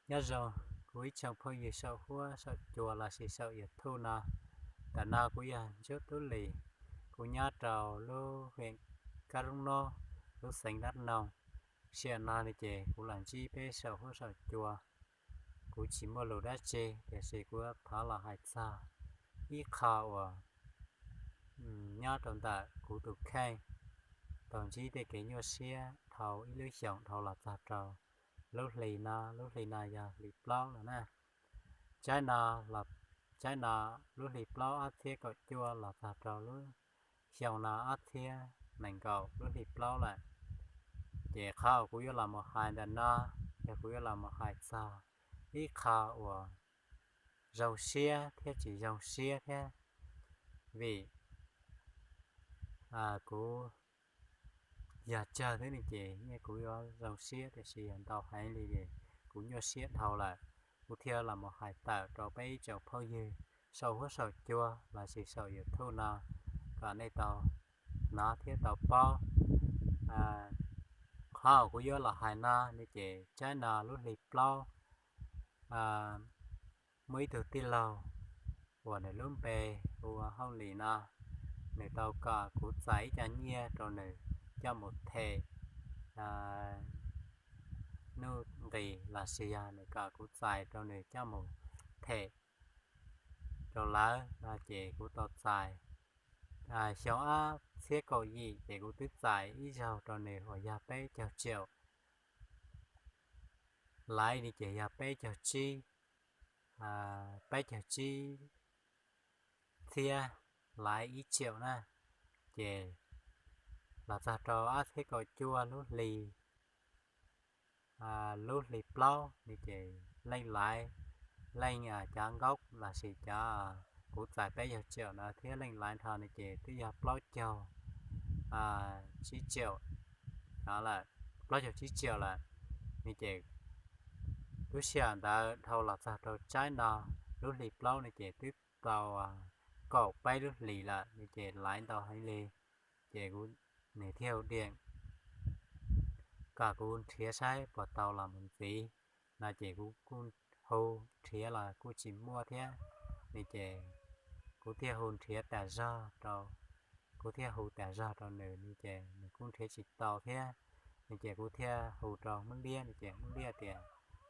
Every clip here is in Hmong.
Nyob zoo kuv ib tsoom phooj ywg saum huab saum cua lossis saum YouTube no. Ntawm no kuv yog Ntsuab Tub Lis, kuv nyob rau lub hwm Kab Roob Nob, lub xeev Dab Noog. Sij hawm no ne ces kuv los ntsib peb saum huab saum cua, kuv tsis muaj lus dab tsi, tiam sis kuv thov los hais txog ib qho uas nyob rau ntawm kuv tus kheej tau ntsib tej kev nyuaj siab dhau ib lub xyoos dhau los txog rau lub hli no. Lub hli no yog hli plaub lawm na. Tsaib no, tsaib no lub hli plaub ob txhiab kaum cuaj los txog rau lub xyoo no ob txhiab nees nkaum lub hli plaub lawm. Ces qhov uas kuv yuav los mus hais ntawm no yog kuv yuav los mus hais txog ib qho uas zoo siab thiab tsis zoo siab thiab. Vim kuv yog tsawg xwb ne ces yeej kuv yuav zoo siab, tiam sis yog ntau heev li es kuv nyuaj siab dhau lawm. Kuv thiaj los mus hais tawm rau peb ib tsoom phooj ywg saum huab saum cua lossis saum YouTube no kom nej tau hnov thiab tau paub. Qhov uas kuv yuav los hais no ne ces tsaib no lub hli plaub muaj ib tug tij laug uas nws lub npe hu ua Hauj Lis no, nws tau kom kuv txais ib co nyiaj rau nws coj mus them nuj nqis lossis yog nws kom kuv txais rau nws coj mus them rau lawv no ces kuv tau txais. Xyoo ob txhiab kaum yim ces kuv twb txais ib zaug rau nws uas yog peb caug tsiaum, laiv ne ces yog peb caug tsib, peb caug tsib txhiab laiv ib tsiaum na. Ces los txog rau ob txhiab kaum cuaj lub hli, lub hli plaub ne ces leej laiv, leej cov nkaub lossis cov kuv txais peb caug tsiaum no thiab leej laiv nrho ne ces twb yog plaub caug tsib tsiaum lawm, plaub caug tsib tsiaum lawm. Ne ces lub sij hawm ntawd dhau los txog rau tsaib no lub hli plaub ne ces twb tau kaum peb lub hlis lawm ne ces laiv ntau heev li. Ces kuv, nws thiaj hu diam kom kuv nrhiav saib puas tau los mus ntxiv no ces kuv kuj hu nrhiav los kuj tsis muaj thiab ne ces kuv thiaj hu nrhiav tas zog rau, kuv thiaj hu tas zog rau nws ne ces nws kuj nrhiav tsis tau thiab. Ne ces kuv thiaj hu rau Hmoob Liab ne ces Hmoob Liab tias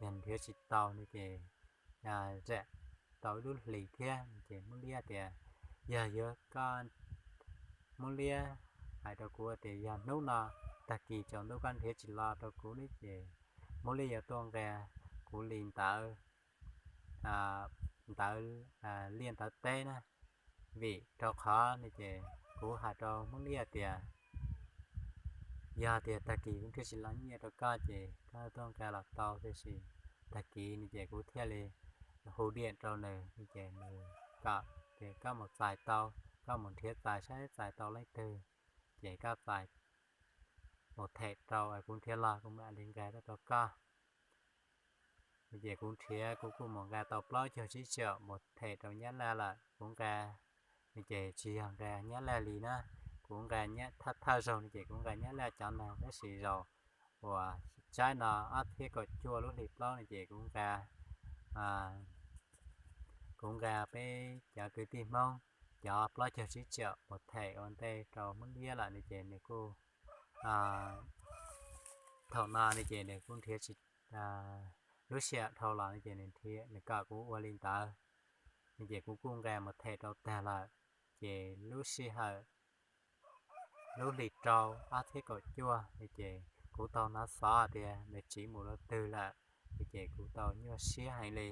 yog nrhiav tsis tau ne ces zam tau ib lub hlis thiab ne ces Hmoob Liab tias yog yuav koj, Hmoob Liab hais rau kuv tias yog hnub no tag kis tsaus ntuj koj nrhiav tsis los rau kuv ne ces Hmoob Liab yuav tuaj nqa kuv li ntawd, ntawd liaj ntawd teb na. Vim rau qhov ne ces kuv hais rau Hmoob Liab tias yog tias tag kis kuv nrhiav tsis los nyiaj rau koj ces koj tuaj nqa los tau, tiam sis tag kis ne ces kuv thiaj li hu diam rau nws ne ces nws kom tias koj mus txais tau, koj mus nrhiav txais saib txais tau leej twg ces koj txais mus them rau es kuv nrhiav los kuv mam li nqa tuaj rau koj. Ne ces kuv nrhiav kuv kuj mus nqa tau plaub caug tsib tsiaum mus them rau Nyab Laj lawm. Kuv nqa ne ces tsis yog nqa Nyab Laj li na, kuv nqa thawj thawj zaug ne ces kuv nqa Nyab Laj cov neeg, tab sis zaum uas tsaib no ob txhiab kaum cuaj lub hli plaub ne ces kuv nqa, kuv nqa peb cov kwv tij Hmoob cov plaub caug tsib tsiaum mus them ua ntej rau Hmoob Liab lawm ne ces nws kuj, thaum no ne ces nws kuj nrhiav tsis, lub sij hawm dhau los ne ces nws nrhiav, nws kom kuv ua li ntawd ne ces kuv kuj nqa mus them rau tag lawm. Ces lub sij hawm lub hli rau ob txhiab kaum cuaj ne ces kuv tau hnov xov tias nws tsiv mus rau twg lawm ne ces kuv tau nyuaj siab heev li.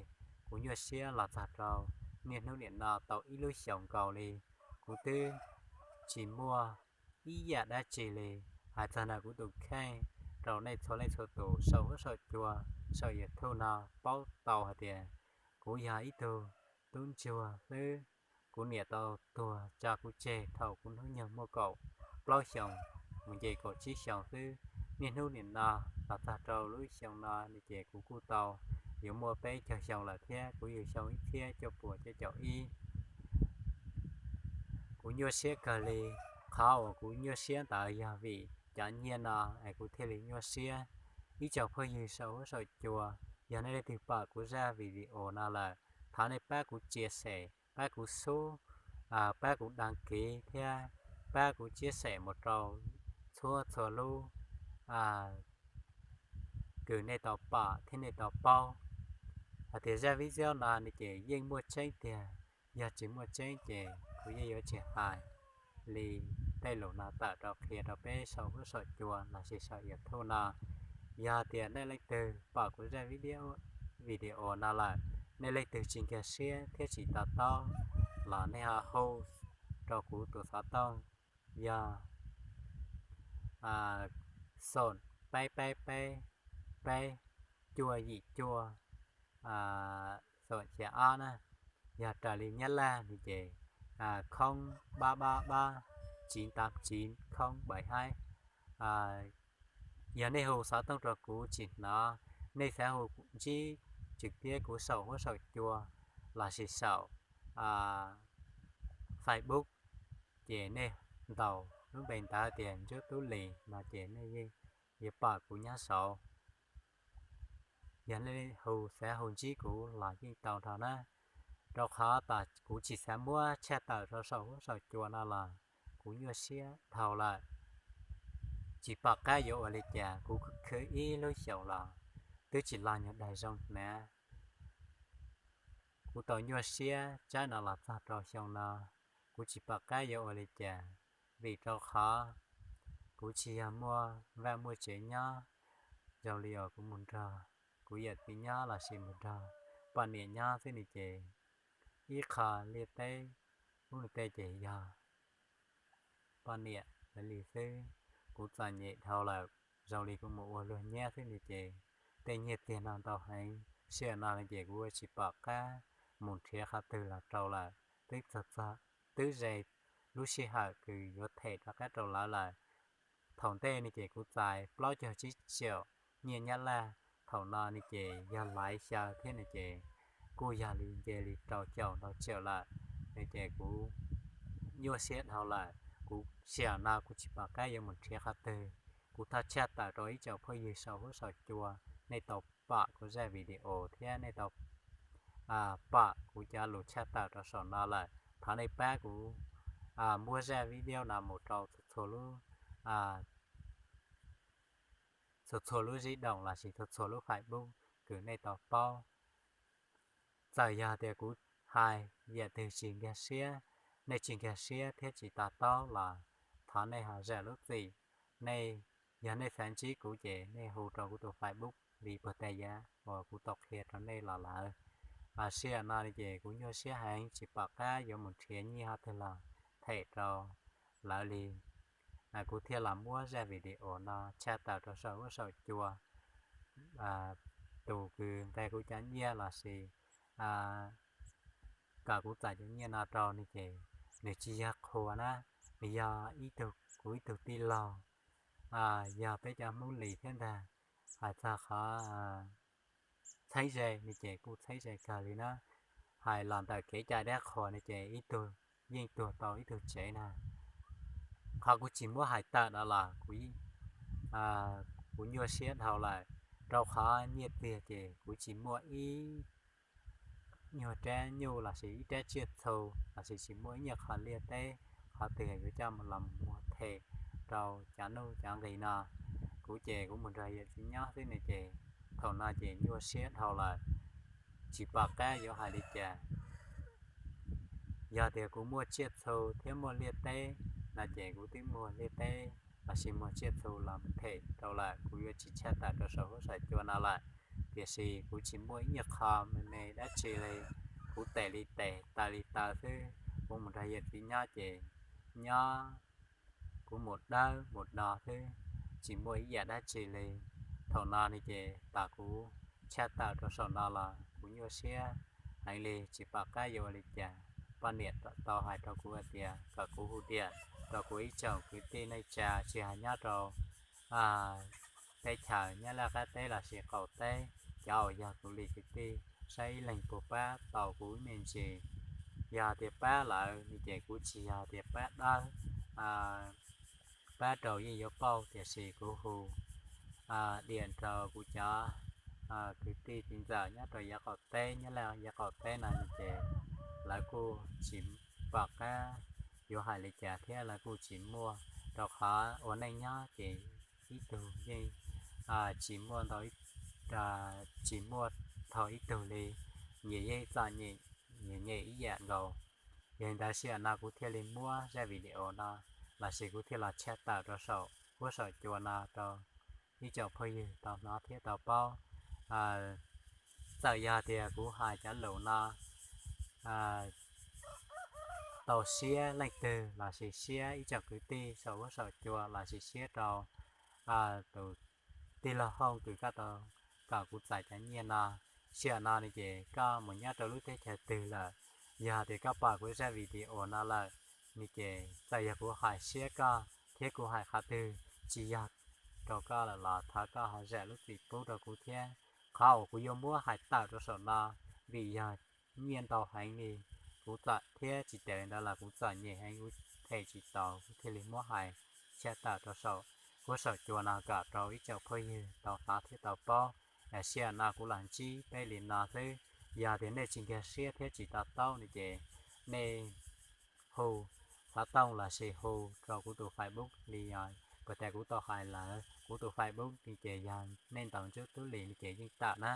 Kuv nyuaj siab los txog rau niaj hnub nim no tau ib lub xyoos nkaus li, kuv twb tsis muaj ib yam dab tsi li. Hais txog ntawm kuv tus kheej rau nej txhua leej txhua tus saum huab saum cua, saum YouTube no paub tau hais tias kuv yog ib tug tub ntsuag xwb. Kuv niam tau tuag tso kuv tseg thaum kuv hnub nyoog muaj kaum plaub xyoos mus nce kaum tsib xyoos xwb. Niaj hnub nim no los txog rau lub xyoo no ne ces kuv kuj tau yuav muaj peb caug xyoo lawm thiab, kuv yug xyoo ib txhiab cuaj puas cuaj caum ib. Kuv nyuaj siab kawg li. Qhov uas kuv nyuaj siab ntawd yog vim cov nyiaj no es kuv thiaj li nyuaj siab. Ib tsoom phooj ywg saum huab saum cua, Yog nej leej twg pom kuv zaj video no lawm, thov nej pab kuv chia sẻ, pab kuv xub, pab kuv đăng ký thiab pab kuv chia sẻ mus rau txhua txhua lub kws nej tau pom thiab nej tau paub hais tias zaj video no ne ces yeej muaj tseeb tiag. Yog tsis muaj tseeb ces kuv yeej yuav tsis hais li tej lus no tawm rau qhia rau peb saum huab saum cua lossis saum YouTube no. Yog tias nej leej twg pom kuv zaj video no lawm, nej leej twg tsis nkag siab thiab tsis to taub los nej ho hu rau kuv tus xov tooj yog xoom peb peb peb peb cuaj yim cuaj xoom xya ob na. Yog raws li Nyab Laj ne ces không ba ba ba chín tám chín không bảy hai. Yog nej hu xov tooj rau kuv tsis hnov, nej xav hu ntsib tswm tiab kuv saum huab saum cua lossis saum Facebook ces nej ntaus lub npe ntawd tias Ntsuab Tub Lis no ces nej yeej yuav pom kuv nyob saud. Yog nej hu xav hu ntsib kuv los yeej tau nrho na, rau qhov tas kuv tsis xav muab tshaj tawm rau saum huab saum cua no los kuv nyuaj siab dhau lawm. Tsis pom qab yuav ua li cas, kuv khwv ib lub xyoos los twb tsis los nyuag daig zoo hnav. Kuv tau nyuaj siab tsab no los txog rau xyoo no, kuv tsis pom qab yuav ua li cas, vim rau qhov kuv tsis yog muaj vaj muaj tsev nyob zoo li uas kuv mus nrog kuv yawm txiv nyob lossis mus nrog poj niam nyob xwb ne ces ib qho liaj teb ub no tej ces yog poj niam lawv li xwb. Kuv txom nyem dhau lawm, zoo li kuv mus ua luag nyab xwb ne ces tej nyiaj txiag no ntau heev, sij hawm no ces kuv ua tsis pom qab mus nrhiav qhov twg los rau lawm. Twb txog, twb ze lub sij hawm kws yuav them rov qab rau lawv lawm. Thaum ntej ne ces kuv txais plaub caug tsib tsiaum nyiaj Nyab Laj, thaum no ne ces yog laiv xyaw thiab ne ces kuj yog li nce li rau caum ntau tsiaum lawm. Ne ces kuv nyuaj siab dhau lawm, kuv sij hawm no kuv tsis pom qab yuav mus nrhiav qhov twg. Kuv thov tshaj tawm rau ib tsoom phooj ywg saum huab saum cua, nej tau pom kuv zaj video thiab nej tau pom kuv cov lus tshaj tawm rau saum no lawm, thov nej pab kuv muab zaj video no mus rau txhua txhua lub txhua txhua lub Zib Doom lossis txhua txhua lub Facebook kws nej tau paub. Txawm yog tias kuv hais yam twg tsis nkag siab, nej tsis nkag siab thiab tsis to taub los thov nej ho zam lub txim. Nej, yog nej xav ntsib kuv ces nej hu rau kuv tus Facebook li puag ta yav uas kuv tau qhia rau nej los lawm. Sij hawm no ces kuv nyuaj siab heev tsis pom qab yuav mus nrhiav nyiaj qhov twg los them rau lawv li, kuv thiaj los muab zaj video no tshaj tawm rau saum huab saum cua. Tus kws nqa kuv cov nyiaj lossis kom kuv txais cov nyiaj no rau ne ces nws tsis yog qhua na, nws yog ib tug, kuv ib tug tij laug, yog peb cov Hmoob Lis thiab ntag. Hais txog qhov txheeb ze ne ces kuj txheeb ze kawg li na. Hais los ntawm kev cai dab qhuas ne ces ib tug yeej tuag tau ib tug tsev na. Qhov kuv tsis muab hais tawm no los kuv nyuaj siab dhau lawm, rau qhov nyiaj txiag ces kuv tsis muaj ib nyuag rab nyuj lossis ib rab tsiaj txhu lossis tsis muaj ib nyuag qho liaj teb qhov twg yuav coj los muag them rau cov nuj cov nqis no. Kuv ces kuv mus nrog yawm txiv nyob xwb ne ces thaum no ces nyuaj siab dhau lawm, tsis pom qab yuav hais li cas. Yog tias kuv muaj tsiaj txhu thiab muaj liaj teb no ces kuv twb muag liaj teb lossis muag tsiaj txhu los them rau lawm, kuv yuav tsis tshaj tawm rau saum huab saum cua no lawm. Tiam sis kuv tsis muaj ib nyuag qho me me dab tsi li, kuv tes li tes taw li taw xwb. Kuv mus nrog yawm txiv nyob ces nyob, kuv mus dawb mus do xwb, tsis muaj ib yam dab tsi li. Thaum no ne ces tas kuv tshaj tawm rau saum no los kuv nyuaj siab heev li tsis pom qab yuav ua li cas. Poj niam tau hais rau kuv hais tias kom kuv hu diam rau kuv ib tsoom kwv tij neej tsa tsis hais nyob rau teb chaws Nyab Laj qab teb lossis qaum teb, cov uas yog kuv li kwv tij saib ib leeg puas pab tau kuv ib me ntsis. Yog tias pab lawm ne ces kuv tsis yog tias pab dawb, pab rau yeej yuav pauj, tiam sis kuv hu diam rau kuv cov kwv tij tij ntxawm nyob rau yav qaum teb, nyob rau yav qaum teb no ces lawv kuj tsis pom qab yuav hais li cas thiab lawv kuj tsis muaj, rau qhov ua neej nyob ces ib tug yeej tsis muaj ntau, tsis muaj thaum ib tug li, nyias yeej txom nyem, nyias nyem ib yam nkaus. Yog li ntawd sij hawm no kuv thiaj li muab zaj video no lossis kuv thiaj los tshaj tawm rau saum huab saum cua no rau ib tsoom phooj ywg tau hnov thiab tau paub. Txawm yog tias kuv hais cov lus no tau siab leej twg lossis siab ib tsoom kwv tij saum huab saum cua lossis siab rau tus tij laug Hooj kws koj tau kom kuv txais cov nyiaj no, sij hawm no ne ces koj mus nyob rau lub teb chaws twg lawm, yog tias koj pom kuv zaj video no lawm ne ces txawm yog kuv hais siab koj thiab kuv hais qhov twg tsis yog rau koj lawm los thov koj ho zam lub txim pub rau kuv thiab. Qhov uas kuv yuav muab hais tawm rau saum no vim yog nyiaj ntau heev li, kuv txom thiab tsis tas li ntawd los kuv txom nyem heev kuv them tsis tau kuv thiaj li muab hais tshaj tawm rau saum huab saum cua no kom rau ib tsoom phooj ywg tau hnov thiab tau paub. Sij hawm no kuv los ntsib peb li no xwb, yog tias nej tsis nkag siab thiab tsis to taub ne ces nej hu xov tooj lossis hu rau kuv tus Facebook li os. Puas tas kuv tau hais lawm kuv tus Facebook ne ces yog nej ntaus Ntsuab Tub Lis ne ces yeej tawm na.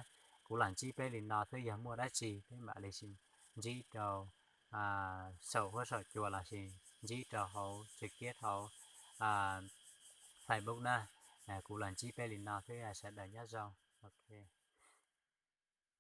Kuv los ntsib peb li no xwb, yog muaj dab tsi peb mam li ntsib rau saum huab saum cua lossis ntsib rau hauv tsev kiab hauv Facebook na. Kuv los ntsib peb li no xwb, sawv daws nyob zoo, ok.